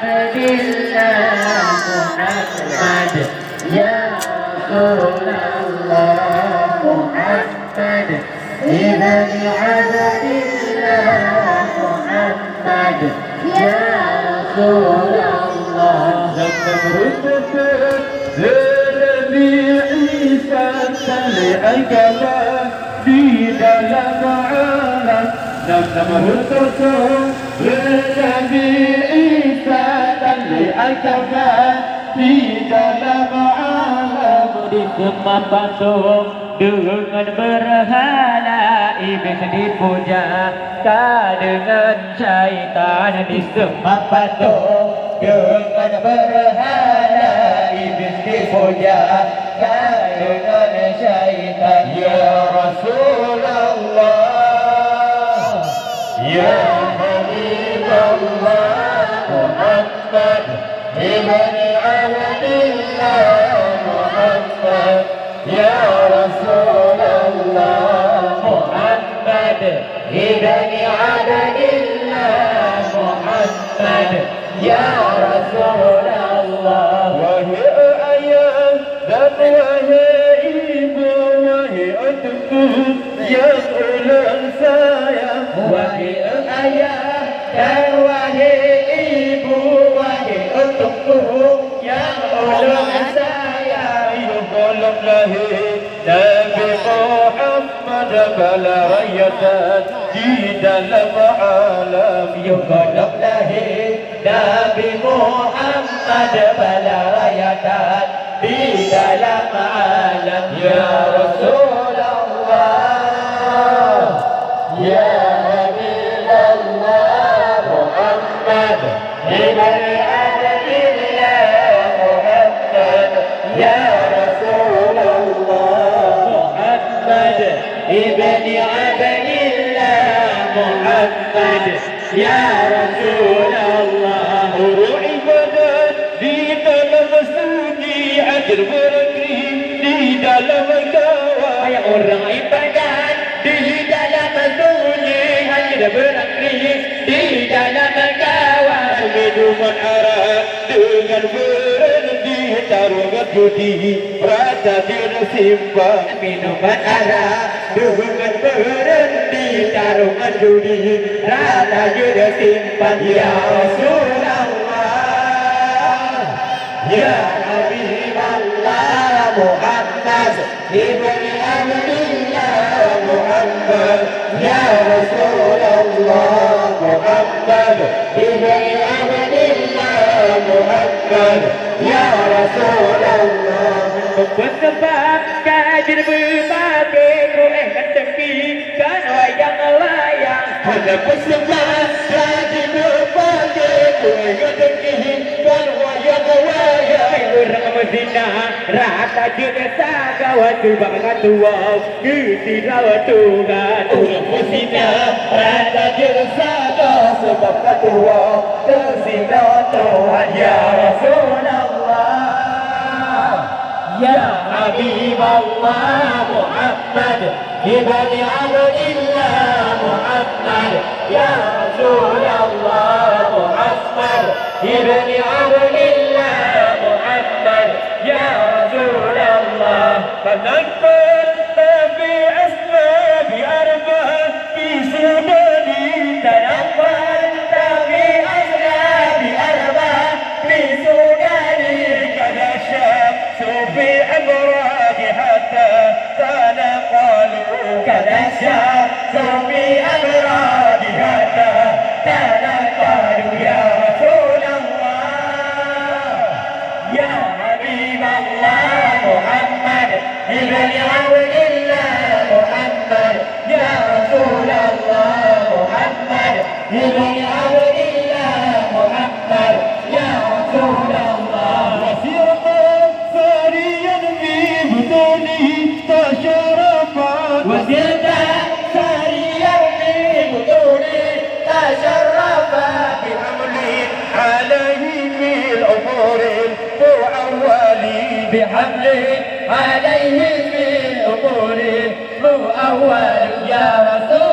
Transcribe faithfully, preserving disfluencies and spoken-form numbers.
Abdillah Muhammad, ya Rasulullah Muhammad, ibni Abdillah Muhammad, ya Rasulullah. Lam Namrud teuka lé Nabi Isa tan lé agama di dalam alam. Lam Namrud teuka lé Nabi Isa tan lé agama di dalam alam. Diseumah patung deungon beurhala, Iblih dipuja ka deungon syaitan. Diseumah patung deungon beurhala, Iblih dipuja ka deungon syaitan. Ya Rasulullah, ya Habiballah Muhammad, ibni Abdillah Muhammad, ya Rasulullah Muhammad, ibni Abdillah Muhammad, ya Rasulullah. Wahai ayah dan wahai ibu, wahai teungku nyang ulôn sayang. Wahai ayah dan wahai ibu, wahai teungku nyang ulôn sayang. Yoh gohlom lahé Nabi Muhammad bala raya that di dalam alam. Yoh gohlom lahé Nabi Muhammad bala raya that di dalam alam. Ya Rasulullah, ya Habiballah Muhammad, ibni Abdillah Muhammad, ya Rasulullah Muhammad, ibni Abdillah Muhammad, ya Rasulullah. Ureueng ibadat di dalam sunyi, ajar beurangkri di dalam kawan. Hai ureueng ibadat di dalam sunyi, ajar beurangkri di dalam kawan. Minuman arak deungon beureundi, tarongan judi rata jeuet simpan. Minuman arak deungon beureundi, tarongan judi rata jeuet simpan. Ya Rasulullah, ya Habiballah Muhammad, ibni Abdillah Muhammad, ya Rasulullah Muhammad, ibni Abdillah Muhammad, ya Rasulullah. Peue sabab ka jeuet beupake kueh meuteuki kon wayang-wayang? Hana peue sabab ka jeuet beupake kueh meuteuki kon wayang-wayang. Ureueng meuzina rata jeuet sagoe, sabab ka tuwoe geusidroe Tuhan. Ureueng meuzina rata jeuet sagoe, sabab ka tuwoe geusidroe Tuhan. Ya Rasulullah, ya Habiballah Muhammad, ibni Abdillah Muhammad, ya Rasulullah Muhammad, ibni Abdillah Muhammad, ya Rasulullah. Tanamkan tabi asma bi arba fi Sudani. Tanamkan tabi asma bi arba fi Sudani. Kada syamsu fi amradi hatta tanaqalu. Kada syamsu fi amradi hatta tanaqalu. Ya Rasulullah, ya Habiballah Muhammad, ibni Abdillah Muhammad, ya Rasulullah Muhammad, ibni Abdillah Muhammad, ya Rasulullah. Wa sirta sariyan fi butuni tasharrafat. Wa sirta sariyan fi butuni tasharrafat. Bi hamlin alayhi fil umuri muawwali. Bi hamlin alayhi fil umuri muawwali. Ya Rasul